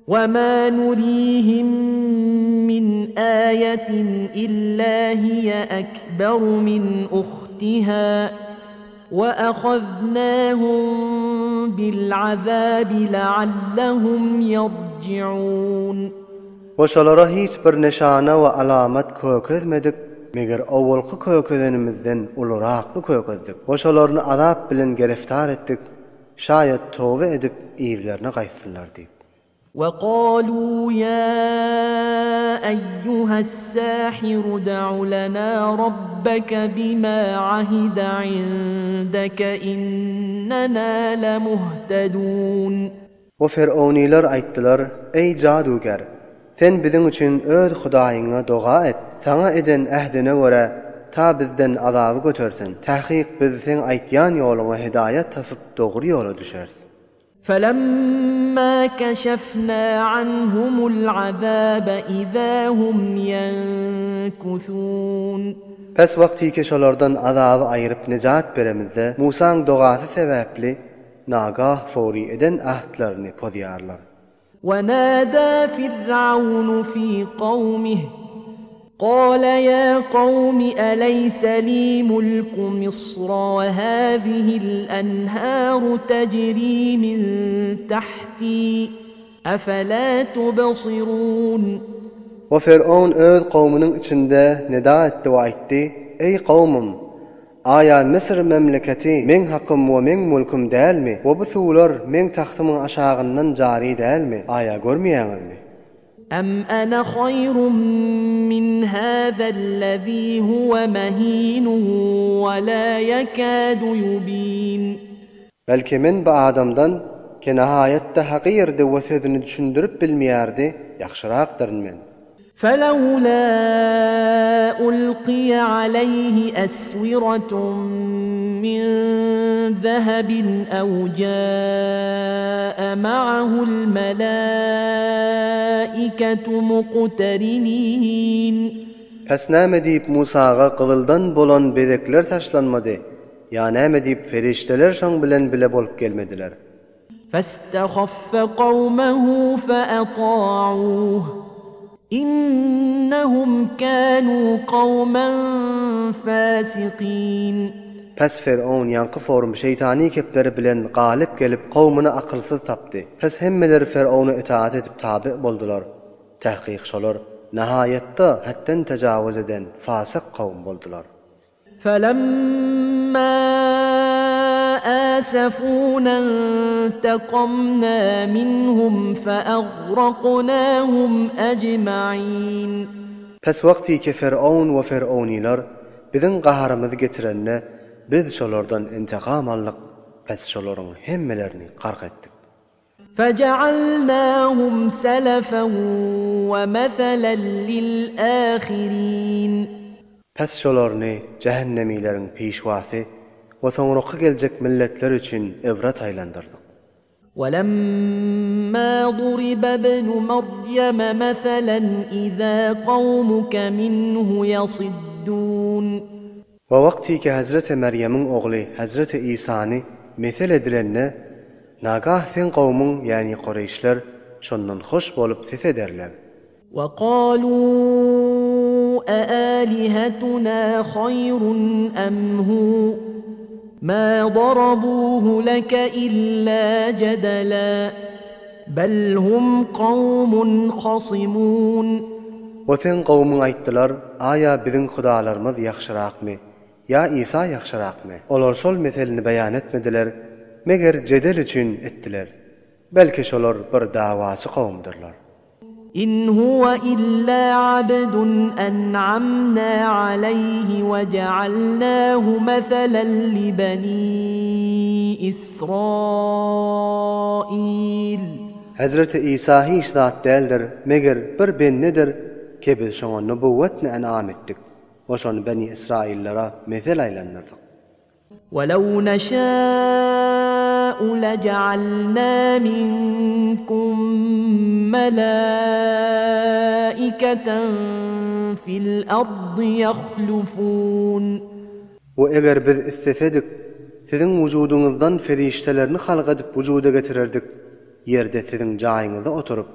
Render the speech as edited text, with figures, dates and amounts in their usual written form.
وما نريهم من آية إلا هي أكبر من أختها وأخذناهم بالعذاب لعلهم يرجعون We şolara hiç bir nyşana we alamat kökezmedik, meger owalky kökezenimizden ulurakny kökezdik. We şolaryny azap bilen gereftar etdik, şaýat toba edip yzlaryna gaýtsynlar diýip. وقالوا يا أيها الساحر ادع لنا ربك بما عهد عندك إننا لمهتدون We ferownylar aýtdylar, Eý jadygär! Sen biziň üçin öz Hudaýyňa doga et, saňa eden ähdine görä, ta bizden azaby götersin. Takyk biz seň aýtýan ýoluňa hidaýat tapyp dogry ýola düşeris. فلما كشفنا عنهم العذاب إذا هم ينكثون Pes wagtyky şolardan azaby aýryp nejat beremizde, Musaň dogasy sebäpli nagah fowry eden ahtlaryny pozýarlar. ونادى فرعون في قومه قال يا قوم أليس لي ملك مصر وهذه الأنهار تجري من تحتي أفلا تبصرون We Ferowun öz kowmunyň içinde nida etdi we aýtdy, Eý kowmum! Aýa Müsür memleketi meň hakym we meň mülküm dälmi we bu suwlar meň tagtymyň aşagyndan jary dälmi? Aýa görmeýäňizmi? أم أنا خير من هذا الذي هو مهين ولا يكاد يبين Belki men bu adamdan, ki nihaýatda hakyrdy we sözüni düşündirip bilmeýärdi, ýagşyrakdyryn men. فلولا ألقي عليه أسورة من ذهب أو جاء معه الملائكة مقترنين Pes näme diýip Musaga gyzyldan bolan bezekler taşlanmady, ýa näme diýip perişdeler şoň bilen bile bolup gelmediler? فاستخف قومه فأطاعوه إنهم كانوا قوما فاسقين Pes Ferowun ýaňky forum şeýtany kepleri bilen galyp gelip kowmuny akylsyz tapdy. Pes hemmeleri Ferowuna itaat edip taby boldular. Tahkyk şolar nihaýatda hetden tejawüz eden fasyk kowum boldular. فلما آسفونا انتقمنا منهم فأغرقناهم أجمعين Pes wagtyky Ferowun we ferownylar biziň gaharymyzy getirende biz şolardan intikam aldyk, pes şolaryň hemmelerini gark etdik. فجعلناهم سلفا ومثلا للآخرين Pes şolaryny jähennemileriň pişwasy we soňraky geljek milletler üçin ibret aýlandyrdyk. ولما ضرب ابن مريم مثلا إذا قومك منه يصدون We wagtyky Hezreti Merýemiň ogly Hezreti Isany mesel edilende, nagah seň kowmuň ýagny kureýşler şondan hoş bolup ses ederler. وقالوا أآلهتنا خير أم هو ما ضربوه لك إلا جدلا بل هم قوم خصمون We seň kowmuň aýtdylar, Aýa biziň hudalarymyz ýagşyrakmy, ýa Isa ýagşyrakmy? Olar şol meselini beýan etmediler, meger jedel üçin etdiler. Belki şolar bir dawaçy kowumdyrlar. إن هو إلا عبد أنعمنا عليه وجعلناه مثلا لبني إسرائيل Hezreti Isa hiç zat däldir, meger bir bendedir, ki biz şoňa nubuwwetni en'am etdik we şony Beni Israillara mesel aýlandyrdyk. ولو نشاء لجعلنا منكم ملائكة في الأرض يخلفون We eger biz islesedik, siziň wujudyňyzdan perişdelerini halk edip wujuda getirerdik, ýerde siziň jaýyňyzda oturyp.